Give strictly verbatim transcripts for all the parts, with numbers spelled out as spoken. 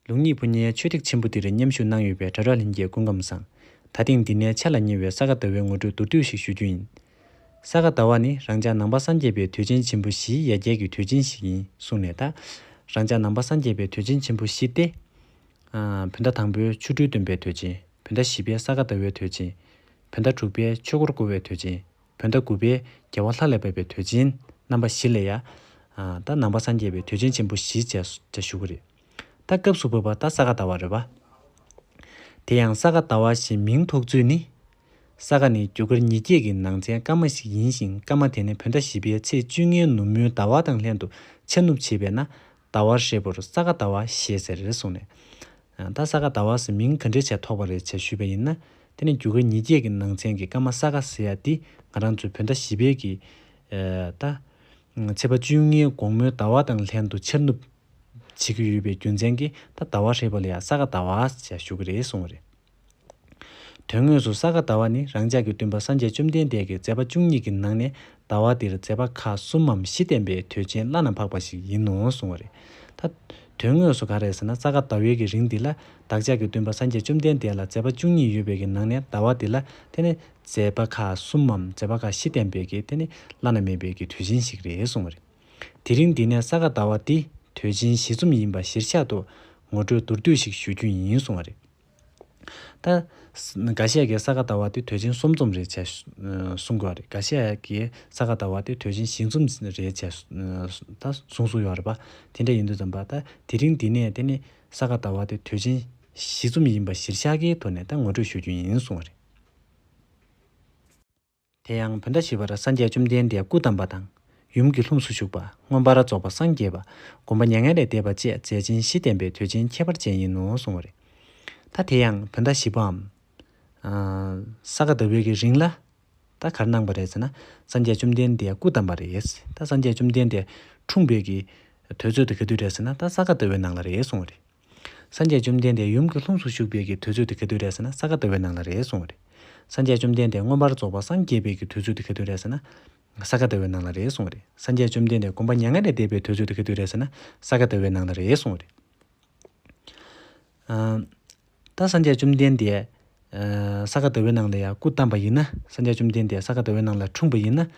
ལུགས་གཉིས་པོ་གཉིས་ཆོས་སྡེ་ཆེན་པོ་འདིར་མཉམ་ཞུགས་གནང་ཡོད་པའི་གྲྭ་གྲོགས་ལྷན་རྒྱས་སྐུ་ཁམས་བཟང་། ད་ཐེངས་འདི་ནས་འཆར་ལ་ཉེ་བའི་ས་ག་ཟླ་བའི་ངོ་སྤྲོད་མདོར་བསྡུས་ཤིག་ཞུ་རྒྱུ་ཡིན། ས་ག་ཟླ་བ་ནི་རང་ཅག་ནང་པ་སངས་རྒྱས་པའི་དུས་ཆེན་ཆེན་པོ་བཞིའི་ཡ་གྱལ་གྱི་དུས་ཆེན་ཞིག་ཡིན་གསུངས་ནས། ད་རང་ཅག་ནང་པ་སངས་རྒྱས་པའི་དུས་ཆེན་ཆེན་པོ་བཞི་སྟེ། ཨ། བོད་ཟླ་དང་པོའི་ཆོ་འཕྲུལ་སྟོན་པའི་དུས་ཆེན། བོད་ཟླ་བཞི་པའི་ས་ག་ཟླ་བའི་དུས་ཆེན། བོད་ཟླ་དྲུག་པའི་ཆོས་འཁོར་བསྐོར་བའི་དུས་ཆེན། བོད་ཟླ་དགུ་པའི་རྒྱལ་བ་ལྷ་ལས་བབས་པའི་དུས་ཆེན། རྣམ་པ་བཞི་ལ་ཡ། ཨ། ད་ནང་པ་སངས་རྒྱས་པའི་དུས་ཆེན་ཆེན་པོ་བཞི་ཅེས་ཞུ་གི་རེད། ད་སྐབས་སུ་བབས་པ་ད་ས་ག་ཟླ་བ་རེད་པ། དེ་ཡང་ས་ག་ཟླ་བ་ཞེས་མིང་ཐོགས་ཚུལ་ནི། ས་ག་ནི་རྒྱུ་སྐར་ཉིས་བརྒྱད་ཀྱི་ནང་ཚན་སྐར་མ་ཞིག་ཡིན་ཞིང་། སྐར་མ་དེ་ནི་བོད་ཟླ་བཞི་པའི་ཚེས་བཅུ་ལྔའི་ནུབ་མོའི་ཟླ་བ་དང་ལྷན་དུ་འཆར་ནུབ་བྱེད་པས་ན། ཟླ་བ་ཧྲིལ་པོར་ས་ག་ཟླ་བ་ཞེས་ཟེར་གསུངས་ནས། ད་ས་ག་ཟླ་བ་ཟེར་མིང་ག་འདྲས་བྱས་ཐོགས་པ་རེད་ཅེས་ཞུས་པ་ཡིན་ན། དེ་ནི་རྒྱུ་སྐར་ཉིས་བརྒྱད་ཀྱི་ནང་ཚན་གྱི་སྐར་མ་ས་ག་ཟེར་ཡ་འདི་ང་རང་ཚོའི་བོད་ཟླ་བཞི་པའི་གི། ཨ། ད་ཚེས་པ་བཅུ་གཉིས་དགོང་མོའི་ཟླ་བ་དང་ལྷན་དུ་འཆར་ནུབ་བྱེད་ཀྱི་ཡོད་པའི་རྒྱུ་མཚན་གྱིས་ད་ཟླ་བ་ཧྲིལ་པོ་ལ་ཡང་ས་ག་ཟླ་བ་ཞེས་ཞུ་གི་རེད་གསུངས་པ་རེད། དོན་དངོས་སུ་ས་ག་ཟླ་བ་ནི་རང་ཅག་གི་སྟོན་པ་སངས་རྒྱས་བཅོམ་ལྡན་འདས་ཀྱི་མཛད་པ་བཅུ་གཉིས་ཀྱི་ནང་ནས་ཟླ་བ་འདིར་མཛད་པ་ཁག་གསུམ་མམ་བཞི་བསྟན་པའི་དུས་ཆེན་བླ་ན་འཕགས་པ་ཞིག་ཡིན་ནོ་གསུངས་པ་རེད། ད་དོན་དངོས་སུ་ག་རེ་ཟེར་ན། ས་ག་ཟླ་བའི་གི་རིང་འདི་ལ་བདག་ཅག་གི་སྟོན་པ་སངས་རྒྱས་བཅོམ་ལྡན་འདས་ལ་མཛད་པ་བཅུ་གཉིས་ཡོད་པའི་གི་ནང་ནས་ཟླ་བ་འདི་ལ་དེ་ནི་མཛད་པ་ཁག་གསུམ་མམ་མཛད་པ་ཁག་བཞི་བསྟན་པའི་གི་དེ་ནི་བླ་ན་མེད་པའི་གི་དུས་ཆེན་ཞིག་རེད་གསུངས་པ་རེད། དེ་རིང་འདི་ནས་ས་ག་ཟླ་བ་འདི་དུས་ཆེན་གཞི་འཛོམས་ཡིན་པ་གཞིར་བཞག་ཏུ་ངོ་སྤྲོད་མདོར་བསྡུས་ཤིག་ཞུ་རྒྱུ་ཡིན་གསུངས་པ་རེད། ད་འགའ་ཤས་ཀྱིས་ས་ག་ཟླ་བ་དེ་དུས་ཆེན་གསུམ་འཛོམས་རེད་ཅེས་གསུང་གི་ཡོད་རེད། འགའ་ཤས་ཀྱིས་ས་ག་ཟླ་བ་དེ་དུས་ཆེན་བཞི་འཛོམས་རེད་ཅེས་ད་གསུང་གསུང་ཡོད་རེད་པ། དེ་འདྲ་ཡིན་དུས་ཙམ་པ། ད་དེ་རིང་འདི་ནས་དེ་ནི་ས་ག་ཟླ་བ་དེ་དུས་ཆེན་གཞི་འཛོམས་ཡིན་པ་གཞིར་བཞག་གི་ཐོག་ནས་ད་ངོ་སྤྲོད་ཞུ་རྒྱུ་ཡིན་གསུངས་པ་རེད། དེ་ཡང་བོད་ཟླ་བཞི་པར་སངས་རྒྱས་བཅོམ་ལྡན་འདས་སྐུ་བལྟམས་པ་དང་། ཡུམ་གྱི་ལྷུམས་སུ་ཞུགས་པ། མངོན་པར་རྫོགས་པར་སངས་རྒྱས་པ། སྒོམ་པ་མྱ་ངན་ལས་འདས་པ་བཅས་མཛད་ཆེན་བཞི་བསྟན་པའི་དུས་ཆེན་ཁྱད་པར་ཅན་ཡིན་ནོ་གསུངས་པ་རེད། ད་དེ་ཡང་བོད་ཟླ་བཞི་པའམ། ཨ། ས་ག་ཟླ་བའི་གི་རིང་ལ། ད་ག་རེ་གནང་པ་རེད་ཟེར་ན། སངས་རྒྱས་བཅོམ་ལྡན་འདས་སྐུ་བལྟམས་པ་རེད། ད་སངས་རྒྱས་བཅོམ་ལྡན་འདས་འཁྲུངས་པའི་གི་དུས་ཚོད་དེ་ག་དུས་རེད་ཟེར་ན། ད་ས་ག་ཟླ་བའི་ནང་ལ་རེད་གསུངས་པ་རེད། སངས་རྒྱས་བཅོམ་ལྡན་འདས་ཡུམ་གྱི་ལྷུམས་སུ་ཞུགས་པའི་གི་དུས་ཚོད་དེ་ག་དུས་རེད་ཟེར་ན། ས་ག་ཟླ་བའི་ནང་ལ་རེད་གསུངས་པ་རེད། སངས་རྒྱས་བཅོམ་ལྡན་འདས་མངོན་པར་རྫོགས་པར་སངས་རྒྱས་པའི་གི་དུས་ཚོད་དེ་ག་དུས་རེད་ཟེར་ན། ས་ག་ཟླ་བའི་ནང་ལ་རེད་གསུངས་པ་རེད། སངས་རྒྱས་བཅོམ་ལྡན་འདས་སྒོམ་པ་མྱ་ངན་ལས་འདས་པའི་དུས་ཚོད་དེ་ག་དུས་རེད་ཟེར་ན། ས་ག་ཟླ་བའི་ནང་ལ་རེད་གསུངས་པ་རེད། ཨ། ད་སངས་རྒྱས་བཅོམ་ལྡན་འདས། ཨ། ས་ག་ཟླ་བའི་ནང་ལ་ཡང་སྐུ་བལྟམས་པ་ཡིན་ན། སངས་རྒྱས་བཅོམ་ལྡན་འདས་ས་ག་ཟླ་བའི་ནང་ལ་འཁྲུངས་པ་ཡིན་ན།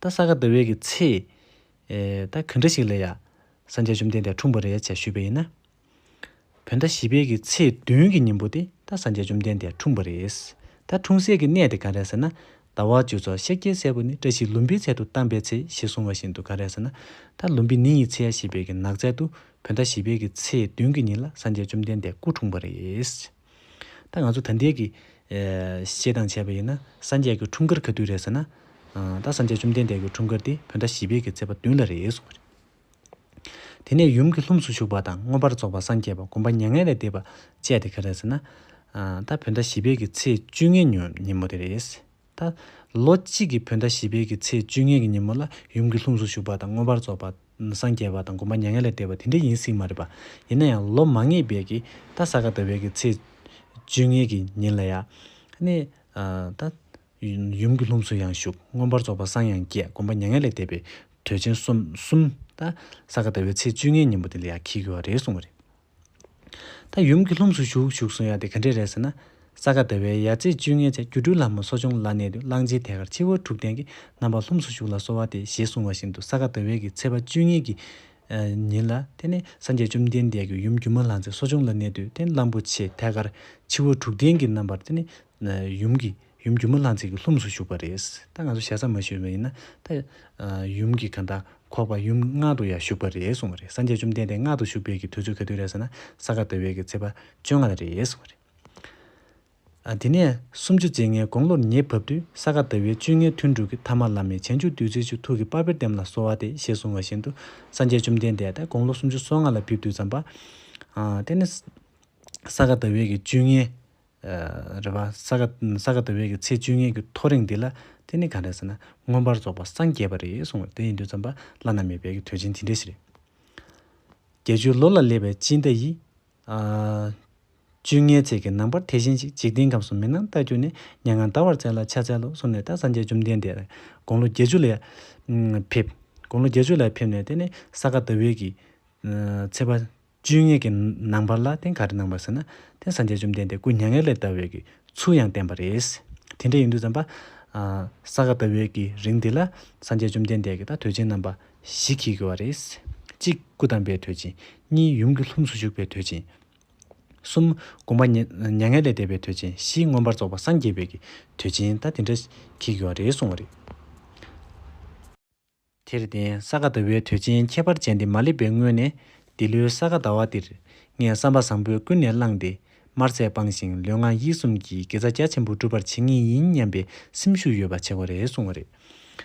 ད་ས་ག་ཟླ་བའི་གི་ཚེས། ཨེ། ད་ག་འདྲ་ཞིག་ལ་ཡ། སངས་རྒྱས་བཅོམ་ལྡན་འདས་འཁྲུངས་པ་རེད་ཅེས་ཞུས་པ་ཡིན་ན། བོད་ཟླ་བཞི་པའི་གི་ཚེས་བདུན་གྱི་ཉིན་མོ་དེ་ད་སངས་རྒྱས་བཅོམ་ལྡན་འདས་འཁྲུངས་པ་རེད། ད་འཁྲུངས་སའི་གི་གནས་དེ་ག་རེ་ཟེར་ན། ཟླ་བ་རྒྱུ་ཚོགས་ཤཱཀྱའི་སྲས་པོ་ནི། བཀྲ་ཤིས་ལུམ་བིའི་ཚལ་དུ་བལྟམས་པའི་ཚེ། ཞེས་གསུངས་པ་བཞིན་དུ་ག་རེ་ཟེར་ན། ད་ལུམ་བི་ནི་ཡི་ཚེས་ཞེས་པའི་གི་ནགས་ཚལ་དུ་བོད་ཟླ་བཞི་པའི་གི་ཚེས་བདུན་གྱི་ཉིན་ལ་སངས་རྒྱས་བཅོམ་ལྡན་འདས་སྐུ་འཁྲུངས་པ་རེད། ད་ང་ཚོ་ད་ལྟའི་གི། ཨེ། བཤད་སྟངས་བྱས་པ་ཡིན་ན། སངས་རྒྱས་ཀྱི་འཁྲུངས་སྐར་ག་དུས་རེད་ཟེར་ན། ཨ། ད་སངས་རྒྱས་བཅོམ་ལྡན་འདས་ཀྱི་འཁྲུངས་སྐར་དེ་བོད་ཟླ་བཞི་པའི་གི་ཚེས་པ་བདུན་ལ་རེད་གསུངས་པ་རེད། དེ་ནས་ཡུམ་གྱི་ལྷུམས་སུ་ཞུགས་པ་དང་། མངོན་པར་རྫོགས་པར་སངས་རྒྱས་པ། སྒོམ་པ་མྱ་ངན་ལས་འདས་པ་བཅས་དེ་ག་རེ་ཟེར་ན། ཨ། ད་བོད་ཟླ་བཞི་པའི་གི་ཚེས་བཅོ་ལྔའི་ཉོ་ཉིན་མོ་དེ་རེད། ད་ལོ་གཅིག་གི་བོད་ཟླ་བཞི་པའི་གི་ཚེས་བཅོ་ལྔའི་གི་ཉིན་མོ་ལ་ཡུམ་གྱི་ལྷུམས་སུ་ཞུགས་པ་དང་། མངོན་པར་རྫོགས་པ་སངས་རྒྱས་པ་དང་། སྒོམ་པ་མྱ་ངན་ལས་འདས་པ་དེ་འདྲ་ཡིན་སྲིད་མ་རེད་པ། ཡིན་ན་ཡང་ལོ་མ་ངེས་པའི་གི་ད་ས་ག་ཟླ་བའི་གི་ཚེས་བཅོ་ལྔའི་གི་ཉིན་ལ་ཡ། ནི། ཨ། ད་ཡུམ་གྱི་ལྷུམས་སུ་ཡང་ཞུགས། མངོན་པར་རྫོགས་པར་སངས་ཡང་རྒྱས། སྒོམ་པ་མྱ་ངན་ལས་འདས་པའི་དུས་ཆེན་གསུམ་གསུམ་ད་ས་ག་ཟླ་བའི་ཚེས་བཅོ་ལྔའི་ཉིན་མོ་དེ་ལ་ཡང་འཁེལ་གྱི་ཡོད་རེད་གསུངས་པ་རེད། ད་ཡུམ་གྱི་ལྷུམས་སུ་ཞུགས་ཞུགས་གསུང་ཡ་དེ་ག་འདྲས་རེད་ཟེར་ན། ས་ག་ཟླ་བའི་ཡར་ཚེས་བཅོ་ལྔའི་ཚེ་སྒྱུ་འཕྲུལ་ལྷ་མོ་གསོ་སྦྱོང་ལ་གནས་དུས། གླང་ཆེན་ཐལ་དཀར་འཆི་བ་དྲུག་ལྡན་གྱིས། རྣམ་པར་ལྷུམས་སུ་ཞུགས་ལ་གསོལ་བ་འདེབས། ཞེས་གསུངས་པ་བཞིན་དུ། ས་ག་ཟླ་བའི་གི་ཚེས་པ་བཅོ་ལྔའི་གི་ཨ། ཉིན་ལ་དེ་ནི་སངས་རྒྱས་བཅོམ་ལྡན་འདས་ཀྱིས་ཡུམ་སྒྱུ་མ་ལྷ་མཛེས་གསོ་སྦྱོང་ལ་གནས་དུས། དེ་ནི་གླང་པོ་ཆེ་ཐལ་དཀར་འཆི་བ་དྲུག་ལྡན་གྱི་རྣམ་པར་དེ་ནི་ཡུམ་གྱི་ཡུམ་སྒྱུ་མ་ལྷ་མཛེས་ཀྱི་ལྷུམས་སུ་ཞུགས་པ་རེད། ད་ང་ཚོ་ཞེ་ས་མ་ཞུས་པ་ཡིན་ན། ད་ཡུམ་གྱི་གང་ལྟར་ཁོག་པ་ཡུམ་མངལ་དུ་ཡང་ཞུགས་པ་རེད་གསུངས་པ་རེད། སངས་རྒྱས་བཅོམ་ལྡན་འདས་མངལ་དུ་ཞུགས་པའི་གི་དུས་ཚོད་ག་དུས་རེད་ཟེར་ན། ས་ག་ཟླ་བའི་གི་ཚེས་པ་བཅོ་ལྔ་ལ་རེད་གསུངས་པ་རེད། ཨ། དེ་ནས་སུམ་ཅུ་རྩ་ལྔའི་དགུང་ལོར་ཉེ་བབས་དུས། ས་ག་ཟླ་བའི་བཅོ་ལྔའི་ཐུན་དྲུག་གི་ཐ་མ་བླ་མེད་བྱང་ཆུབ་བདུད་རྩིའི་ཆུ་ཐུགས་ཀྱི་དཔལ་དཔེར་ལྡན་ལ་གསོལ་བ་འདེབས། ཞེས་གསུངས་པ་བཞིན་དུ། སངས་རྒྱས་བཅོམ་ལྡན་འདས་ད་དགུང་ལོ་སུམ་ཅུ་སོ་ལྔ་ལ་ཕེབས་དུས་ཙམ་པ། ཨ། དེ་ནི་ས་ག་ཟླ་བའི་གི་བཅོ་ལྔའི། ཨ། རེད་པ། ས་ག་ས་ག་ཟླ་བའི་གི་ཚེས་བཅོ་ལྔའི་གི་ཐོ་རེངས་འདི་ལ་དེ་ནི་ག་རེ་ཟེར་ན། མངོན་པར་རྫོགས་པར་སངས་རྒྱས་པ་རེད་གསུངས་པ། དེ་ཡིན་དུས་ཙམ་པ་བླ་ན་མེད་པའི་གི་དུས་ཆེན་དེ་འདྲ་ཞིག་རེད། བརྒྱད་ཅུའི་ལོ་ལ་སླེབས་པའི་སྤྱི་ཟླ་ཡི། ཨ། བཅོ་ལྔའི་ཚེས་ཀྱི་ནངས་པར་དེ་བཞིན་ཞིག། འཇིག་རྟེན་ཁམས་སུ་མི་སྣང་ལྟ་གྱུར་ནས། མྱ་ངན་འདའ་བར་འཚལ་ལ་ཕྱག་འཚལ་ལོ། གསུངས་ནས་ད་སངས་རྒྱས་བཅོམ་ལྡན་འདས་དགུང་ལོ་བརྒྱད་ཅུ་ལ་ཕེབས། དགུང་ལོ་བརྒྱད་ཅུ་ལ་ཕེབས་ནས་དེ་ནས་ས་ག་ཟླ་བའི་གི་ཚེས་པ་ བཅོ་ལྔ་གི་ནང་པར་ལ་དེ་ག་རེ་གནང་པ་ཟེར་ན། དེ་སངས་རྒྱས་བཅོམ་ལྡན་འདས་སྐུ་མྱ་ངན་ལས་འདའ་བའི་གི་ཚུལ་ཡང་བསྟན་པ་རེད། དེ་འདྲ་ཡིན་དུས་ཙམ་པ། ཨ། ས་ག་ཟླ་བའི་གི་རིང་འདི་ལ་སངས་རྒྱས་བཅོམ་ལྡན་འདས་ཀྱིས་ད་དུས་ཆེན་རྣམ་པ་བཞི་འཁྱེར་དགོས་པ་རེད། གཅིག་སྐུ་བལྟམས་པའི་དུས་ཆེན། གཉིས་ཡུམ་གྱི་ལྷུམས་སུ་ཞུགས་པའི་དུས་ཆེན། གསུམ་དགོངས་པ་མྱ་མྱ་ངན་ལས་འདས་པའི་དུས་ཆེན། བཞི་མངོན་པར་རྫོགས་པར་སངས་རྒྱས་པའི་གི་དུས་ཆེན། ད་དེ་འདྲ་འཁྱེར་དགོས་པ་རེད་གསུངས་པ་རེད། དེར་བརྟེན་ས་ག་ཟླ་བའི་དུས་ཆེན་ཁྱད་པར་ཅན་འདི་མ་སླེབས་པའི་སྔོན་ནས། འདི་ལོའི་ས་ག་ཟླ་བ་འདིར་ངས་བསམ་པ་བཟང་པོས་ཀུན་ནས་བསླངས་ཏེ། དམར་ཟས་སྤངས་ཤིང་ལུས་ངག་ཡིད་གསུམ་གྱི་དགེ་རྩ་རྒྱ་ཆེན་པོ་སྒྲུབ་པར་བྱེད་ངེས་ཡིན་སྙམ་པའི་སེམས་ཤུགས་ཡོད་པ་བྱེད་དགོས་རེད་གསུངས་པ་རེད།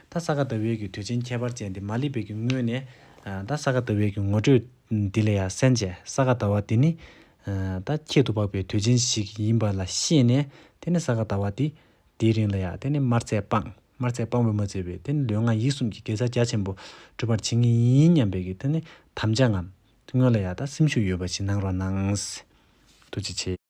ད་ས་ག་ཟླ་བའི་གི་དུས་ཆེན་ཁྱད་པར་ཅན་འདི་མ་སླེབས་པའི་གི་སྔོན་ནས། ཨ། ད་ས་ག་ཟླ་བའི་གི་ངོ་སྤྲོད་འདི་ལ་ཡང་གསན་བྱས། ས་ག་ཟླ་བ་འདི་ནི། ཨ། ད་ཁྱད་དུ་འཕགས་པའི་དུས་ཆེན་ཞིག་ཡིན་པ་ལ་ཤེས་ནས། དེ་ནས་ས་ག་ཟླ་བ་འདི། དེའི་རིང་ལ་ཡང་དེ་ནི་དམར་ཟས་སྤངས། དམར་ཟས་སྤངས་པས་མ་ཚད་པའི་དེ་ནི་ལུས་ངག་ཡིད་གསུམ་གྱི་དགེ་རྩ་རྒྱ་ཆེན་པོ་སྒྲུབ་པར་བྱེད་ངེས་ཡིན་སྙམ་པའི་གི་དེ་ནི་དམ་བཅའ་ངམ། སྔོན་ལ་ཡང་ད་སེམས་ཤུགས་ཡོད་པ་ཞིག་གནང་རོགས་གནང་། ཐུགས་རྗེ་ཆེ།